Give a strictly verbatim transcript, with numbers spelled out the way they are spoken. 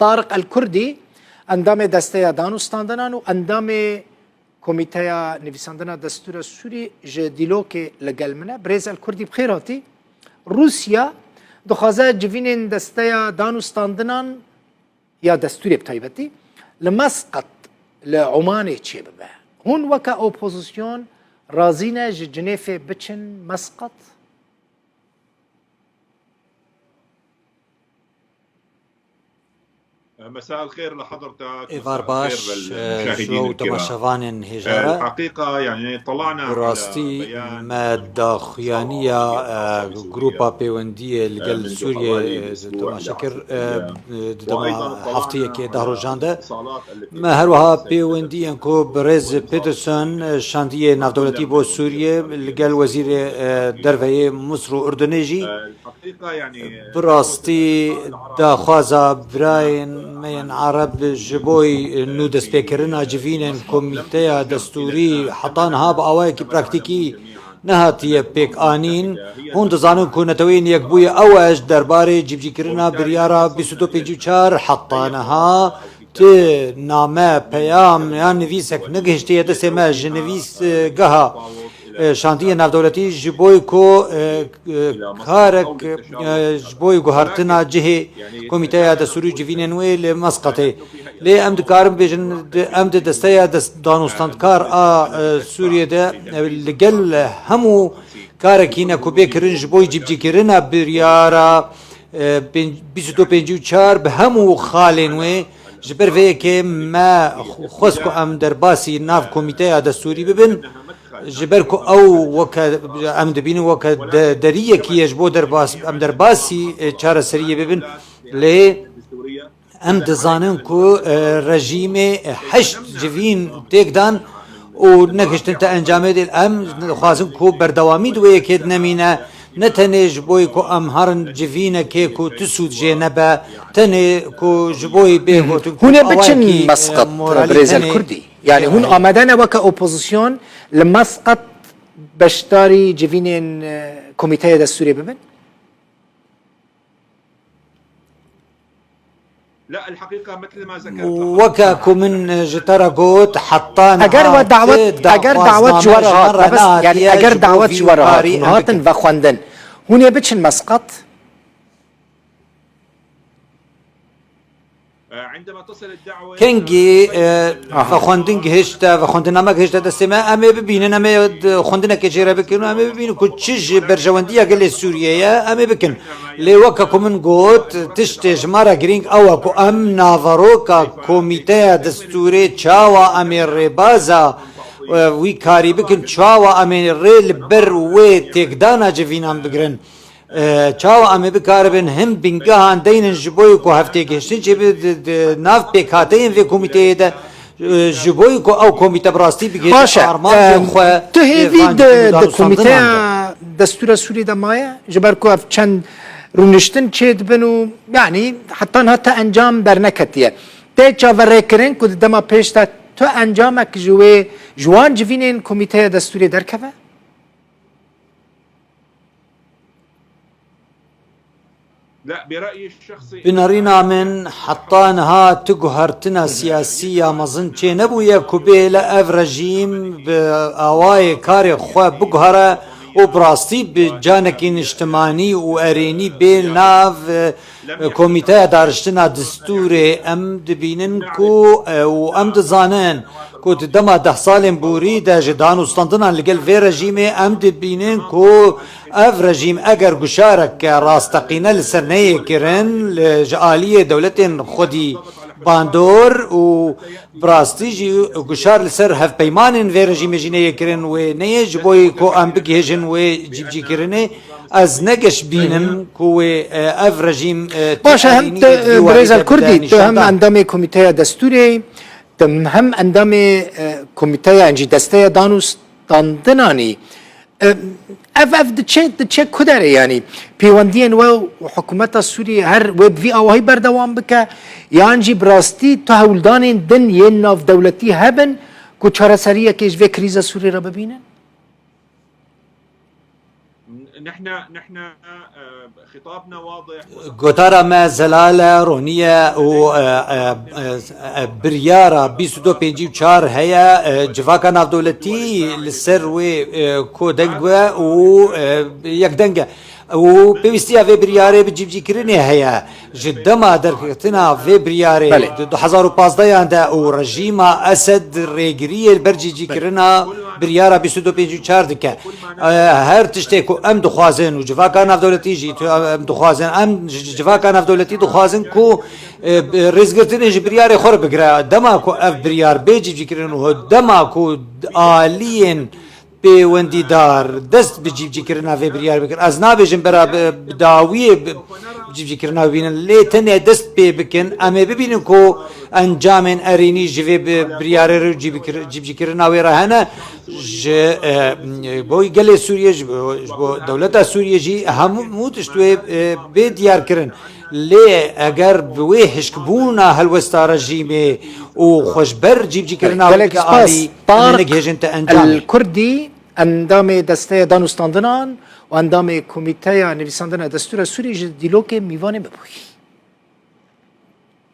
Tariq El Kurdî, endamê Desteya Danûstandinan û endamê Komîteya Nivîsandina Destûra Sûrî ji Dîlokê li gel min e. Birêz El Kurdî, bi xêr hatî. Rûsya dixwaze civînên Desteya Danûstandinan ya Destûrê bi taybetî li Mesqet, li Omanê çêbibe. Hûn weke opozîsyon razî ne ji Cinêfê biçin Mesqet? مساء الخير لحضرتك، Êvar مساء baş, الخير e, ji للمشاهدين we û الكرام. Temaşevanên hêja re. الحقيقة، يعني، طلعنا Bi على rastî بيان me daxuyaniya, e, Grupa Pêwendiyê li gel Sûriyê, e, temaşe kir, e, di dema hefteyekê deh rojan de. Me her wiha pêwendiyên ku birêz Peterson, e, şandiyê navdewletî bo Sûriyê, li gel wezîrê, e, derve yê Misir û Urdunê jî. Bi rastî daxwaza birayên me yên Ereb ji bo nû destpêkirina civînên Komîteya Destûrî heta niha bi awayekî praktîkî nehatiye pêkanîn. Hûn dizanin ku Neteweyên Yekbûyî ew e ji derbarê cîbicîkirina biryara bîst û du pêncî û çar heta niha ti name, peyam yan nivîsek negihiştiye destê me ji nivîsgeha, e, şandiyê navdewletî ji bo ku, e, e, karek, e, ji bo guhertina cihê Komîteya Destûrî û civînên wê li Mesqetê. Lê em dikarin bêjin, di, em di desteya dest, danûstandkar a, e, Sûriyê de, e, li gel hemû karekî ne ku bê kirin ji bo cîbicîkirina biryara, e, pênc, bîst û du pêncî û çar bi hemû xalên wê. Ji ber vê yekê me xwest ku em derbasî nav Komîteya Destûrî bibin. Ji ber ku ew weke, em dibînin weke de-, deriyekî ye ji bo derbas-, em derbasî, e, çareseriyê bibin. Lê em dizanin ku, e, rejîmê, e, heşt civîn têk dan û negihiştin te encamê dê. Em dixwazin ku berdewamî di wê yekê de nemîne. Ne tenê ji bo ku em herin civînekê ku tu sûd jê nebe, tenê ku ji bo bê gotin ku Hûn ê biçin awayekî, e, Mesqet, moralî birêz El tenê, Kurdî. Yani hûn e, amade ne weke opozîsyon li Mesqet beşdarî civînên, e, Komîteya Destûrê bibin? Weke ku min ji te re got, heta niha Eger we dawet, ti eger dawet ji we re hat, bes, yani eger dawet ji we re hat, hûn hatin vexwendin, hûn ê biçin Mesqet? Kengî, e, vexwendin gihişte, vexwendina me gihişte destê me, em ê bibînin, em ê xwendinekê jê re bikin û em ê bibînin ku çi ji berjewendiya gelê Sûriyê ye, em ê bikin. Lê weke ku min got, tiştê ji me re girîng ew e ku em naveroka Komîteya Destûrê çawa em ê rêbaza, e, wî karî bikin, çawa em ê rê li ber wê têkdana civînan bigirin. E, çawa em ê bikaribin him bingehan deynin ji bo ku hevtêgihiştin çêbe di, di nav pêkhateyên vê komîteyê de, e, ji bo ku ew komîte bi rastî bigihîje armancên xwe, tu hêvî di, di komîteya destûra Sûrî de maye? Ji ber ku ev çend rûniştin çêdibin û, yanî, heta niha te encam derneketiye. Tê çaverêkirin ku di dema pêş de tu encamek ji wê, ji wan civînên komîteya destûrê derkeve? Bi nerîna min, heta niha tu guhertina siyasî ya mezin çênebûye ku bêle ev rejîm bi awayê karê xwe biguhere û bi rastî bi canekî niştimanî û erênî bê nav, e, Komîteya Dariştina Distûrê. Em dibînin ku, e, û em dizanin ku di dema deh salên borî de ji danûstandinan li gel vê rejîmê, em dibînin ku ev rejîm eger guşareke rasteqîne li ser neyê kirin, li, ji aliyê dewletên xwedî bandor û bi rastî jî guşar li ser hevpeymanên vê rejîmê jî neyê kirin, wê neyê ji bo ku em bigihêjin wê cîbicîkirinê. Ez ne geş bînim ku wê, e, ev rejîm, e, Baş e, hem têkilînî tu, e, vê warî Birêz de bide Elkurdî, tu hem nîşandan. Endamê Komîteya Destûrê, tu hem endamê, e, Komîteya, yan jî Desteya Danûstandinanî. E, ev, ev diçe, diçe ku derê, yanî pêwendiyên we û hikûmeta Sûriyê her wê bi vî awahî berdewam bike, yan jî bi rastî tu hewldanên din yên navdewletî hebin ku çareseriyekê ji vê krîza Sûriyê re bibînin? نحن نحن آه، خطابنا واضح. Gotara me zelal e, ronî ye û e, e, e, e, biryara bîst û du pêncî û çar heye, e, civaka navdewletî li ser wê, e, ku deng be û, e, yekdeng e. Û pêwîstiya vê biryarê bi cîbicîkirinê heye. Ji dema derketina vê biryarê Belê. di du hezar û pazdeh yan de û rejîma Esed rêgiriyê li ber cîbicîkirina biryara bîst û du pêncî û çar dike. E, her tiştê ku em dixwazin û civaka navdewletî jî tu-, em dixwazin, em ji civaka navdewletî dixwazin ku, e, rêzgirtinê ji biryarê xwe re bigire. Dema ku ev biryar bê cîbicîkirin û dema ku aliyên pêwendîdar dest bi cîbicîkirina vê biryar bikin. Ez nabêjim bera bi, bi dawiyê bi, bi cîbicîkirina bibînin, lê tenê dest pê bikin. Em ê bibînin ku encamên erênî ji vê bi, biryarê re cîbikir-, cîbicîkirina wê re hene. Ji, e, bo gelê Sûriyê, ji bo, ji bo dewleta Sûriyê jî hemû tişt wê, e, bê diyar kirin. Lê eger bi wê hişkbûna helwesta rejîmê û xwe ji ber cîbicîkirina wê Gelek spas. alî, Tarık em ê negihêjin te encamê. El Kurdî, endamê Desteya Danûstandinan û endamê Komîteya Nivîsandina Destûra Sûrî ji Dîlokê mîvanê me bûyî.